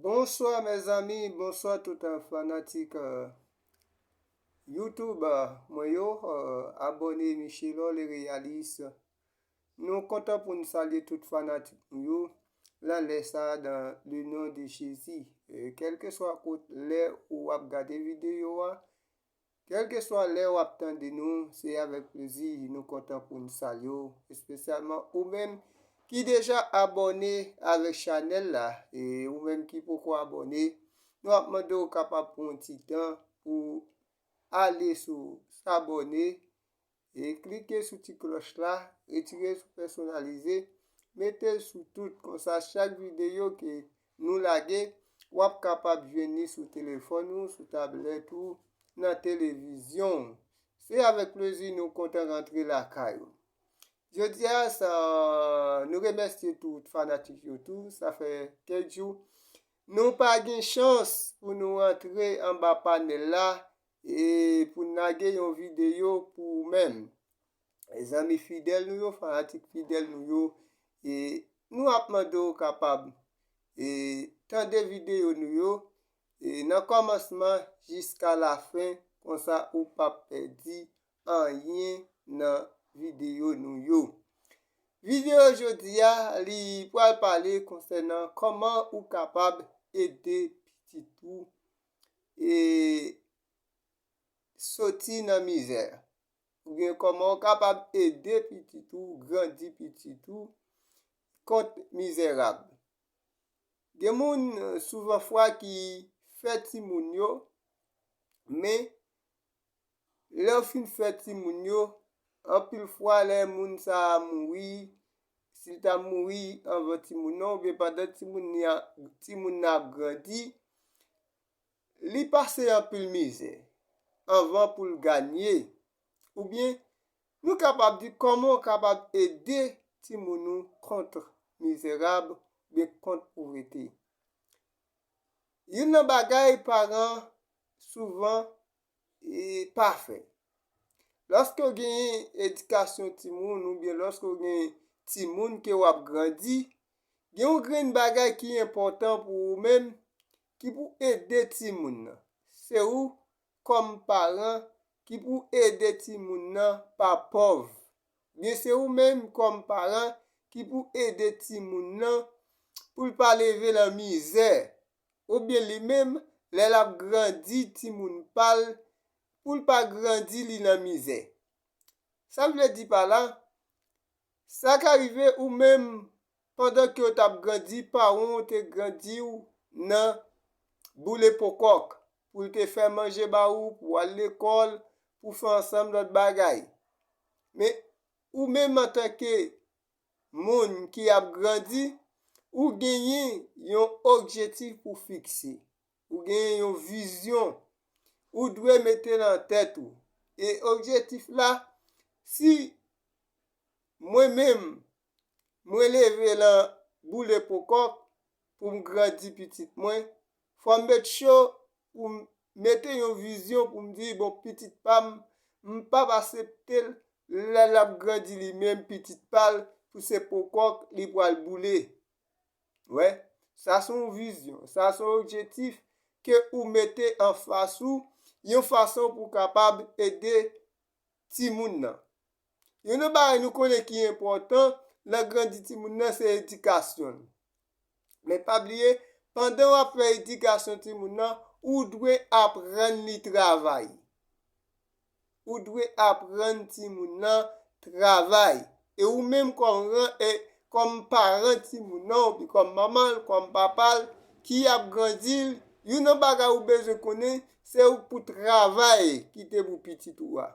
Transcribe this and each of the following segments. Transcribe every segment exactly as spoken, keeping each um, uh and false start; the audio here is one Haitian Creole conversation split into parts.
Bonsoir mes amis, bonsoir tout euh, fanatik euh, YouTube euh, mwen yo, euh, abonné Michelor le réaliste. Nou kontan pou n salye tout fanatik nou yo nan lè sa a dans le nom de Jésus. E kèlkeswa kot lè ou ap gade videyo a, kèlkeswa lè w ap tande nou, se avèk plezi nou kontan pou n salye w, espesyalman ou menm ki deja abòne avèk chanèl la, e ou menm ki poko abòne, nou ap mande w kapab pran yon ti tan pou ale sou s'abonner e klike sou ti klòch la, retire sou pèsonalize, mete l sou tout, konsa chak videyo ke nou lage, w ap kapab jwenn li sou telefòn ou, sou tablèt ou, nan televizyon w. Se avèk plezi nou kontan rantre lakay ou. Jodi a, sa, nou remèsye tout fanatik yo tou, sa fè kèk jou. Nou pa gen chans pou nou rantre anba panèl la e pou n lage yon videyo pou ou menm. Zanmi fidèl nou yo, fanatik fidèl nou yo, e nou ap mande w kapab e tande videyo nou yo e nan kòmansman jiska lafen, konsa ou p ap pèdi anyen nan videyo nou yo. Videyo jodi a, li pral pale konsènan kòman ou kapab ede pitit ou e soti nan mizè. Oubyen kòman ou kapab ede pitit ou, grandi pitit ou kont mizerab. Gen moun souvan fwa ki fè timoun yo, men lè w fin fè timoun yo, anpil fwa lè moun sa a mouri, si l ta mouri anvan timoun nan, oubyen pandan timoun nan ap grandi, li pase anpil mizè anvan pou l ganye. Oubyen, nou kapab di kòman w kapab ede timoun ou kont mizerab oubyen kont povrete. Youn nan bagay paran souvan e pa fè. Lòske w genyen edikasyon timoun oubyen lòske w genyen timoun ke w ap grandi, gen yon grenn bagay ki enpòtan pou ou menm ki pou ede timoun nan. Se ou kòm paran ki pou ede timoun nan pa pòv. Byen se ou menm kòm paran ki pou ede timoun nan pou l pa leve nan mizè. Oubyen li menm, lè l ap grandi timoun pa l, pou l pa grandi li nan mizè. Sa m vle di pa la, sa ka rive ou menm pandan ke w t ap grandi, paran w te grandi w nan boule po kòk, pou l te fè manje ba ou, pou w al lekòl, pou fè ansanm lòt bagay. Men ou menm antanke moun ki ap grandi, ou genyen yon objektif pou fikse. Ou genyen yon vizyon. Ou dwe mete nan tèt ou. E objektif la, si mwen menm, mwen leve nan boule po kòk pou m grandi pitit mwen, fò m met cho pou m mete yon vizyon pou m di, bon, pitit pa m, m p ap aksepte l lè l ap grandi li menm, pitit pa l, pou se po kòk li pral boule. Wè, sa se yon vizyon, sa se yon objektif ke ou mete anfas ou, yon fason pou w kapab ede timoun nan. Youn nan bagay nou konnen ki enpòtan nan grandi timoun nan se edikasyon l. Men pa bliye, pandan w ap fè edikasyon timoun nan, ou dwe aprann li travay. Ou dwe aprann timoun nan travay. E ou menm kòm ran, e kòm paran timoun nan, oubyen kòm manman l, kòm papa l, ki ap grandi l, youn nan bagay ou bezwen konnen, se ou pou travay kite pou pitit ou a.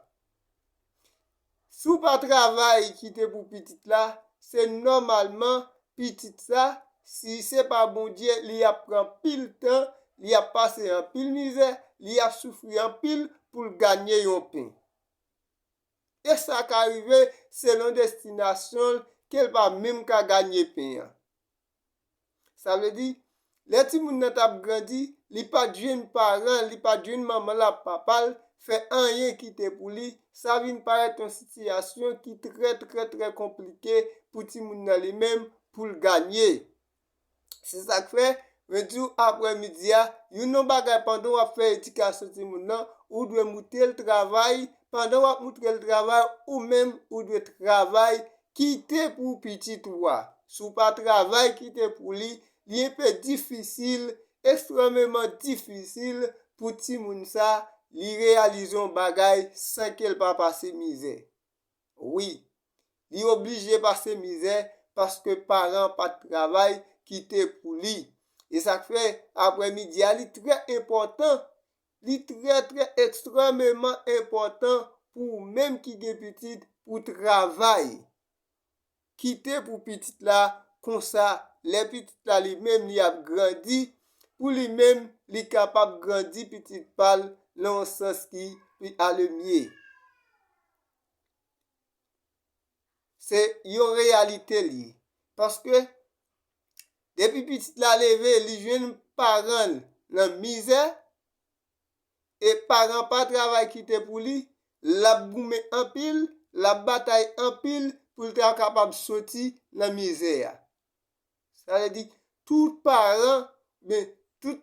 Si w pa travay kite pou pitit la, se nòmalman pitit sa, si se pa Bondye, li ap pran anpil tan, li ap pase anpil mizè, li ap soufri anpil pou l ganye yon pen. E sa ka rive selon destinasyon l ke l pa menm ka ganye pen an. Sa vle di, lè timoun nan t ap grandi, li pa t jwenn paran l, li pa t jwenn manman l ak papa l fè anyen kite pou li, sa vin parèt yon sitiyasyon ki trè, trè, trè konplike pou timoun nan li menm pou l ganye. Se sa k fè, Mwen di w, aprè midi a, youn nan bagay, pandan w ap fè edikasyon timoun nan, ou dwe moutre l travay. Pandan w ap moutre l travay, ou menm, ou dwe travay, kite pou pitit ou a. Si w pa travay, kite pou li, li enpe difisil, ekstrèmeman difisil pou timoun sa, li reyalize yon bagay san ke l pa pase mizè. Wi, li oblije pase mizè paske paran an pa t travay, kite pou li. E sa k fè, aprè midi a, li trè enpòtan, li trè, trè ekstrèmeman enpòtan pou ou menm ki gen pitit pou w travay. Kite pou pitit la, konsa, lè pitit la li menm li ap grandi, pou li menm li kapab grandi pitit pa l nan yon sans ki pi ale mye. Se yon reyalite li ye. Paske depi pitit la leve, li jwenn paran l nan mizè, e paran pa travay kite pou li, l ap goumen anpil, l ap batay anpil pou l ta kapab soti nan mizè a. Sa vle di, tout paran, ben, tout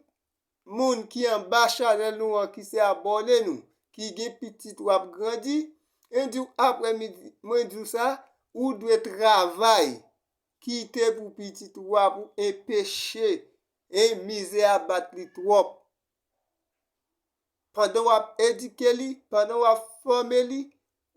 moun ki anba chanèl nou an, ki se abòne nou, ki gen pitit w ap grandi, mwen di w aprè midi, mwen di w sa, ou dwe travay, kite pou pitit ou a pou enpeche, e mizè a bat li twòp. Pandan w ap edike li, pandan w ap fòme li,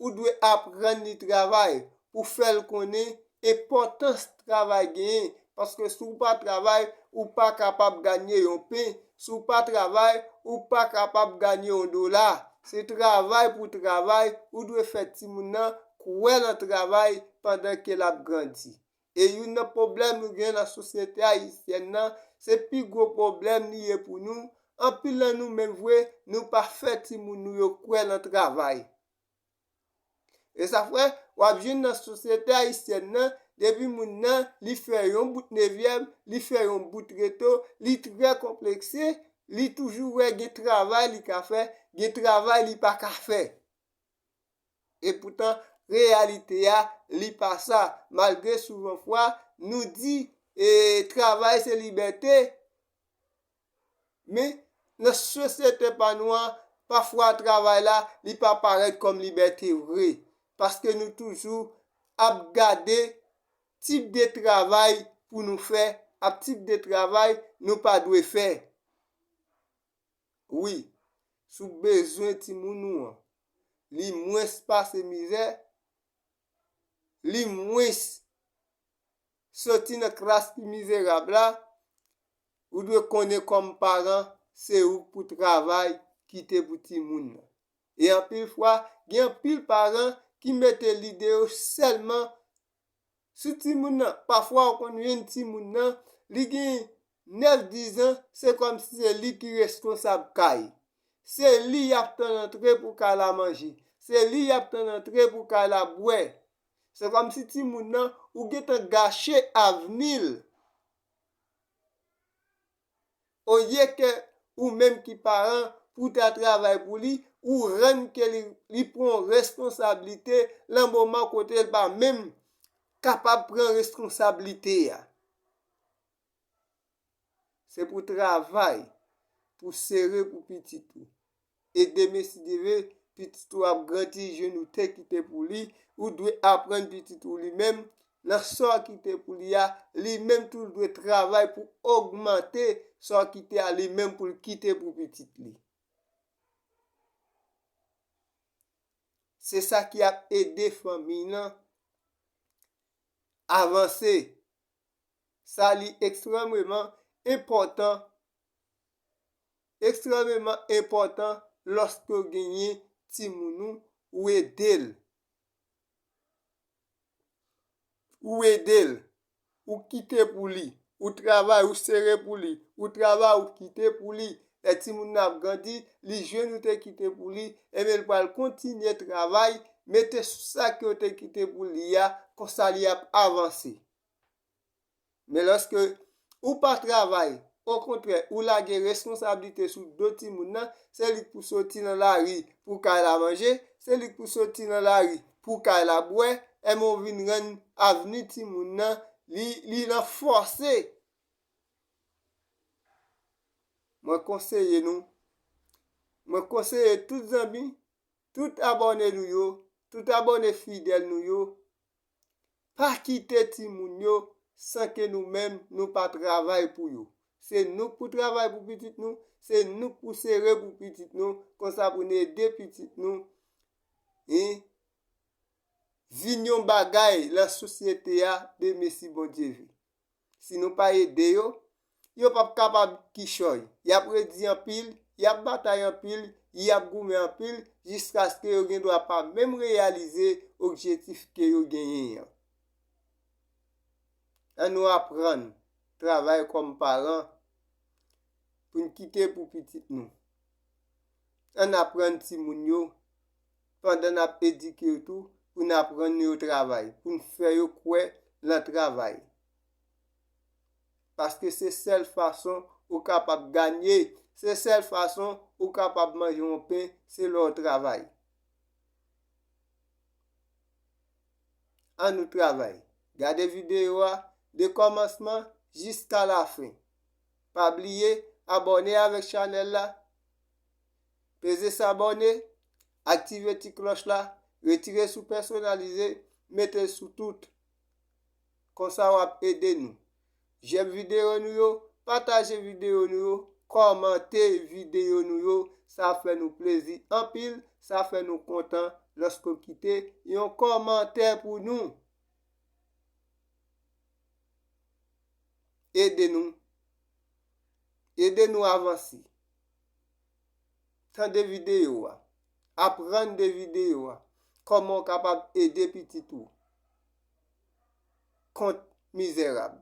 ou dwe aprann li travay pou fè l konnen enpòtans travay genyen. Paske si w pa travay, ou pa kapab ganye yon pen. Si w pa travay, ou pa kapab ganye yon dola. Se travay pou travay, ou dwe fè timoun nan kwè nan travay pandan ke l ap grandi. E youn nan pwoblèm nou gen nan sosyete ayisyèn nan, se pi gwo pwoblèm li ye pou nou. Anpil nan nou menm vre, nou pa fè timoun nou yo kwè nan travay. E sa fè, w ap jwenn nan sosyete ayisyèn nan, depi moun nan, li fè yon bout nevyèm, li fè yon bout reto, li trè konplekse, li toujou wè gen travay li ka fè, gen travay li pa ka fè. Epoutan, reyalite a, li pa sa. Malgre souvan fwa, nou di, e, travay se libète, men nan sosyete pa nou an, pafwa travay la, li pa parèt kòm libète vre. Paske nou toujou ap gade tip de travay pou nou fè, ap tip de travay nou pa dwe fè. Wi, si w bezwen timoun ou an, li mwens pase mizè, li mwens soti nan klas ki mizerab la, ou dwe konnen kòm paran, se ou k pou travay kite pou timoun nan. E anpil fwa, gen anpil paran ki mete lide yo sèlman sou timoun nan. Pafwa, ou konn jwenn timoun nan, li gen nèf, diz an, se kòmsi se li ki reskonsab kay. Se li y ap tann antre pou kay la manje. Se li y ap tann antre pou kay la bwè. Se kòmsi timoun nan, ou gentan gache avni l. Olye ke ou menm ki paran, pou w ta travay pou li, ou rann ke li, li pran responsablite nan moman kote l pa menm kapab pran responsablite a. Se pou travay, pou sere pou pitit ou. E demen, si Dye vle, pitit ou ap grandi, jwenn ou te kite pou li, ou dwe aprann pitit ou li menm, nan sa w kite pou li a, li menm tou l dwe travay pou ogmante sa w kite a, li menm pou l kite pou pitit li. Se sa ki ap ede fanmi nan avanse. Sa li ekstrèmeman enpòtan, ekstrèmeman enpòtan lòske w genyen timoun ou, ou ede l. Ou ede l, ou kite pou li, ou travay, ou sere pou li, ou travay, ou kite pou li. Lè timoun nan ap grandi, li jwenn ou te kite pou li, ebyen, l pral kontinye travay, mete sou sa ke w te kite pou li a, konsa li ap avanse. Men lòske ou pa travay, okontrè, ou lage responsablite sou do timoun nan, se li k pou soti nan lari pou kay la manje, se li k pou soti nan lari pou kay la bwè, ebyen, ou vin rann avni timoun nan, li, li nan fòse. Mwen konseye nou, mwen konseye tout zanmi, tout abòne nou yo, tout abòne fidèl nou yo, pa kite timoun yo san ke nou menm nou pa travay pou yo. Se nou k pou travay pou pitit nou, se nou k pou sere pou pitit nou, konsa pou n ede pitit nou, en, vin yon bagay lan sosyete a demen si Bondye vle. Si nou pa ede yo, yo p ap kapab kichòy. Y ap redi anpil, y ap batay anpil, y ap goumen anpil, jiskaske yo gen dwa pa menm reyalize objektif ke yo genyen an. Ann nou aprann travay kòm paran pou n kite pou pitit nou. Ann aprann timoun yo, pandan n ap edike yo tou, pou n aprann yo travay, pou n fè yo kwè lan travay. Paske se sèl fason ou kapab ganye, se sèl fason ou kapab manje yon pen, se lè w travay. Ann nou travay. Gade videyo a de kòmansman jiska lafen. Pa bliye abòne avèk chanèl la. Peze sabòne, aktive ti klòch la, retire sou pèsonalize, mete l sou tout. Konsa w ap ede nou. Jèm videyo nou yo, pataje videyo nou yo, kòmante videyo nou yo. Sa fè nou plezi anpil, sa fè nou kontan lòske w kite yon kòmantè pou nou. Ede nou. Ede nou avanse. Tande videyo a. Aprann de videyo a. Kòman w kapab ede pitit ou kont mizerab.